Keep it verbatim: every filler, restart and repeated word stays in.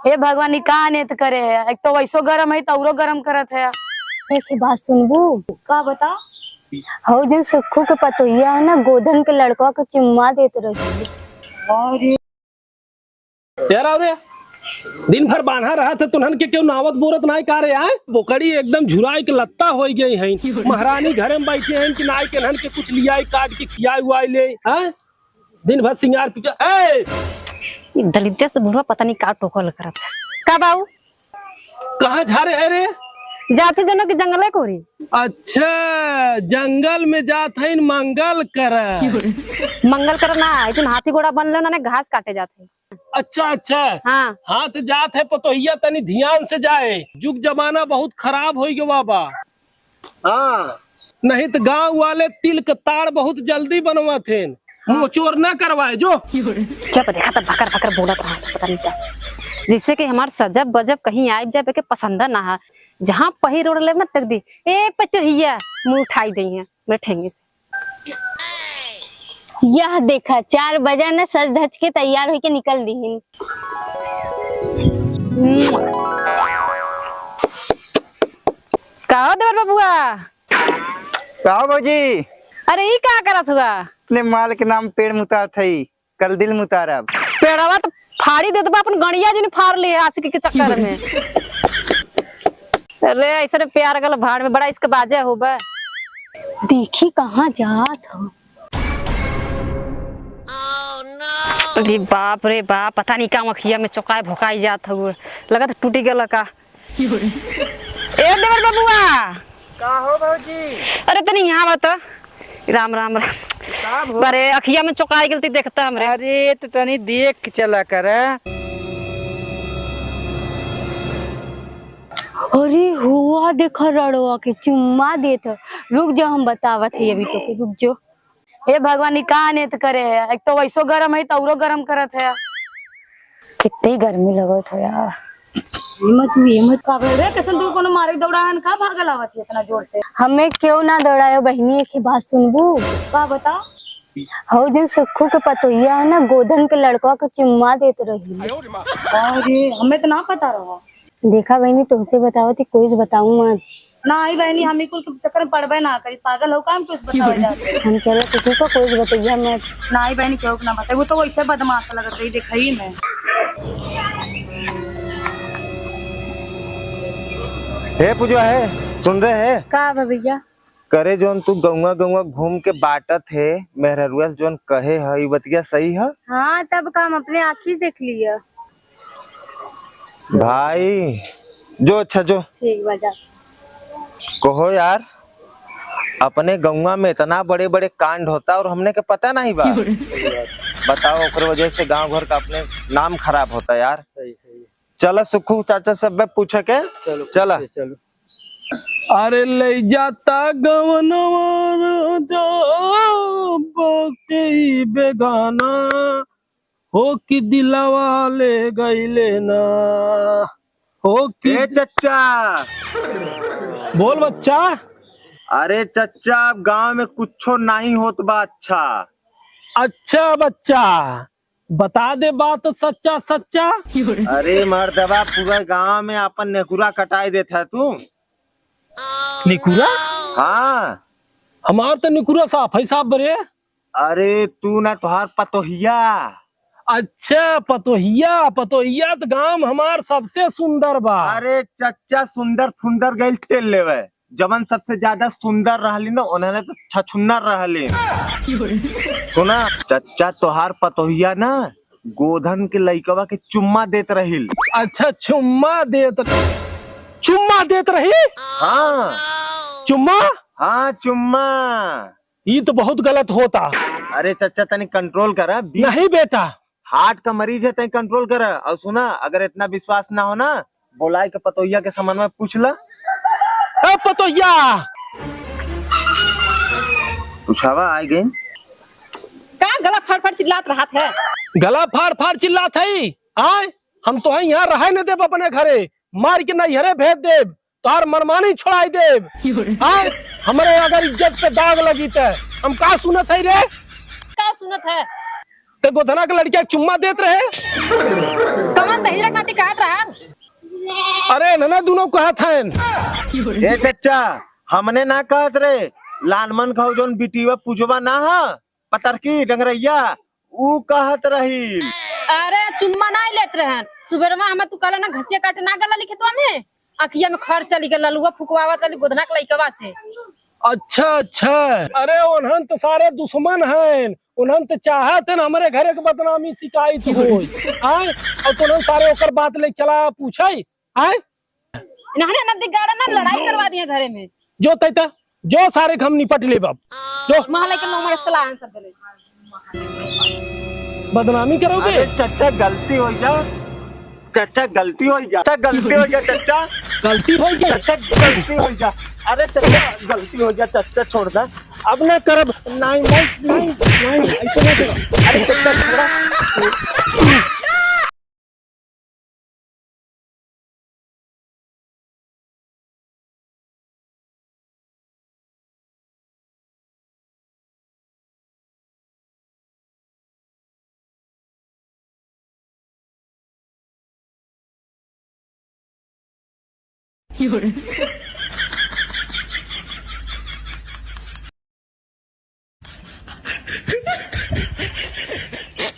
हे भगवान, ई का अनेत करे है? एक तो वैसो गरम है, तो औरो गरम करत है। एक ही बात सुनबू? का बता? हौ जौन सुक्खू के पतोहिया है ना, गोधन के लड़कवा के चुम्मा देत रही। अरे यार, अरे, दिन भर बान्हा रहत है, तुन्हन के केहू नावत बोरत नाई का रे, आय? बोकड़ी एकदम झुराई के लत्ता होइ गई हैं। महारानी घरे में बैठी हैं कि नाई के नहन के कुछ लियाई, काट के खियाई उआई ले, आय? दिन भर सिंगार पीछे, ए! ई दलिद्दे से बुढ़वा पता नहीं का टोकल करत है। का बाऊ? कहाँ झारे है रे? जात ही जनो कि जंगले कोरी। अच्छा, जंगल में जात है, मंगल कर। मंगल कर ना, ई जौन हाथी घोड़ा बनले ना, ने घास काटे जात है। अच्छा, अच्छा। हाँ। हाँ, तो जात है पतोहिया, तनी ध्यान से जाए, जुग जमाना बहुत खराब होइ गवा बा। हाँ, नहीं तो गांव वाले तिल के ताड़ बहुत जल्दी बनवत हैं, हाँ। मोचोर ना करवाए जो। जब देखा तब भकर भकर बोलत रहा, पता नहीं क्या। जैसे कि हमार सजब बजब कहीं आइब जाए के पसंद ना है, जहाँ पहिर ओढ़ ले ना तक दी, ए पतोहिया, मुँह उठाई दई है मेरे ठेंगे से। यह देखा, चार बजा न सज धज के तैयार होके निकल दीहिन। का हो देवर बबुआ? का हो भौजी? अरे ई का करत हुआ? अपने माल के नाम पेड़ मुतारत हई, कल दिल मुतारब। पेड़वा तो फाड़ी देत बा, अपन गड़िया जिन फाड़ लिए आशिकी के चक्कर में। अरे ऐसे रे प्यार गल भाड़ में, बड़ा इसके बाजे हो बा। देखी कहाँ जात हो। अरे बाप रे बाप, पता नहीं का अखिया में चौकाए भोकाई जात हुए, लगत टूटी गल का। ए देवर बबुआ। का हो भौजी? अरे तनी यहाँ बा तो। राम राम राम। का हो? अरे अखिया में चौकाई गलती देखता हमरे। अरे तो तनी देख के चला कर। अरे हुआ देखा रड़वा के चुम्मा देत ह। रुक जाओ हम बतावत है अभी तो के, रुक जो। हे भगवान, ई का अनेत करे है? एक तो वैसो गरम है, तो औरो गरम करत है। कितनी गर्मी लगत है यार। हिम्मत भी हिम्मत का भेल रे, कैसन तू कोनो मारे दौड़ाहन का भागल आवत है इतना जोर से? हमें क्यों ना दौड़ायो बहिनी, एक ही बात सुनबू? का बता? हौ जौन सुक्खू के पतोहिया है ना, गोधन के लड़कवा के चुम्मा देत रही। अरे, हमें तो ना पता रहा। देखा बहिनी, तुमसे बतावत ही, कोई से बताऊं मत। नाहीं बहिनी, हम ई कुल के चक्कर में पड़बे ना करी, पागल हो का हम कुछ बतावे जात है। हम चलो किसी को कोई से बतैया मत। नाहीं बहिनी, केहू के ना बताई, वो तो वैसे बदमाश लगत रही, देखा ही में। हे पूजवा है, सुन रहे है? का बा भैया? करे जौन तू गौवा गौवा घूम के बाटत है, मेहररुआ से जौन कहे है, ई बतिया सही है? हाँ, तब का हम अपने आँखी देख लिया। भाई, जो अच्छा जो। ठीक बा, जा। कहो यार, अपने गौवा में इतना बड़े बड़े कांड होता और हमने के पता नहीं बा। बताओ, ओकरे वजह से गांव घर का अपने नाम खराब होता यार। सही, सही। चला सुखू चाचा से बे पूछे के। चलो, चला। पूछे, चलो। अरे ले जाता गवनवा राजा बाटे बेगाना, हो कि दिलवा ले गईले ना, हो कि ए चच्चा। बोल बच्चा। अरे चच्चा, अब गांव में कुछो नहीं होत बा अच्छा। अच्छा बच्चा, बता दे बात सच्चा सच्चा। अरे मर्दवा, पूरा गांव में अपन नेकुरा कटाई देत है तू। निकुरा? हाँ। हमार तो निकुरा साफ है साफ बरे। अरे तू ना, तोहार पतोहिया। अच्छा पतोहिया, पतोहिया तो गांव हमार सबसे सुंदर बा। अरे चच्चा, सुंदर फुंदर गइल ठेल लेवे। जवन सबसे ज्यादा सुंदर रहली न, उन्हने तो छछुन्नर रहली। सुना, चच्चा तोहार पतोहिया न गोधन के लइकवा के चुम्मा देत रहिल। अच्छा, चुम्मा देत, चुम्मा देत रही? हाँ। चुम्मा? हाँ, चुम्मा। ई तो बहुत गलत होता। अरे चच्चा, तनी control करा। बी- नहीं बेटा, heart का मरीज है, तनी control करा। और सुना, अगर इतना विश्वास ना हो ना, बोलाए के पतोहिया के समनवा पूछ ला। ए पतोहिया! पूछावा, आइ गई। का गला फाड़ फाड़ चिल्लात रहत है? गला फाड़ फाड़ चिल्लात है? आय, हम तोहई यहाँ रहे न देब अपने घरे, मार के नैहरे भेज देब, तोहार मनमानी छोड़ाई देब। आय, हमरे अगर इज्जत पे दाग लगी त हम का सुनत है रे? का सुनत है? ते गोधना के लड़किया के चुम्मा देत रहे। कवन दहिजरा के नाती कहत रहा? अरे नना दुनो कहत हन। ए चच्चा, हमने ना कहत रे, लालमन खाऊ जौन बिटिया पूजवा ना ह, पतरकी डंगरैया, ऊ कहत रही। अरे चुम्मा ना लेत रहन, सुबेरवा हमें तू कहले ना घसिया काटे ना गला लिखे तो हमें अखिया में खर चली गल, ललुआ फुकवावत रहली गोदना के लइकवा से। अच्छा, अच्छा। अरे, ओन्हन तो सारे दुश्मन हैं, ओन्हन तो चाहत हैं हमरे घरे के बदनामी शिकायत होई। आय, और तो ओन्हन सारे ओकर बात ले चला पूछे, आय। इन्हने नदी गाड़ा ना लड़ाई करवा दिए घरे में। जो तैता, जो सारे हम निपट लेब अब। जो। महले के नौ मरे सलाह सब देले। बदनामी करोगे? अरे चच्चा, गलती हो गया। चच्चा, गलती हो गया। चच्चा, गलती हो गया, चच्चा। गलती हो गया? चच्चा, गलती हो गया। अरे चच्चा, गलती हो गया, चच्चा, छोड़ दे। अब ना करब। नहीं, नहीं, नहीं, नहीं, ऐसे ना करब। अरे चच्चा, छोड़ा।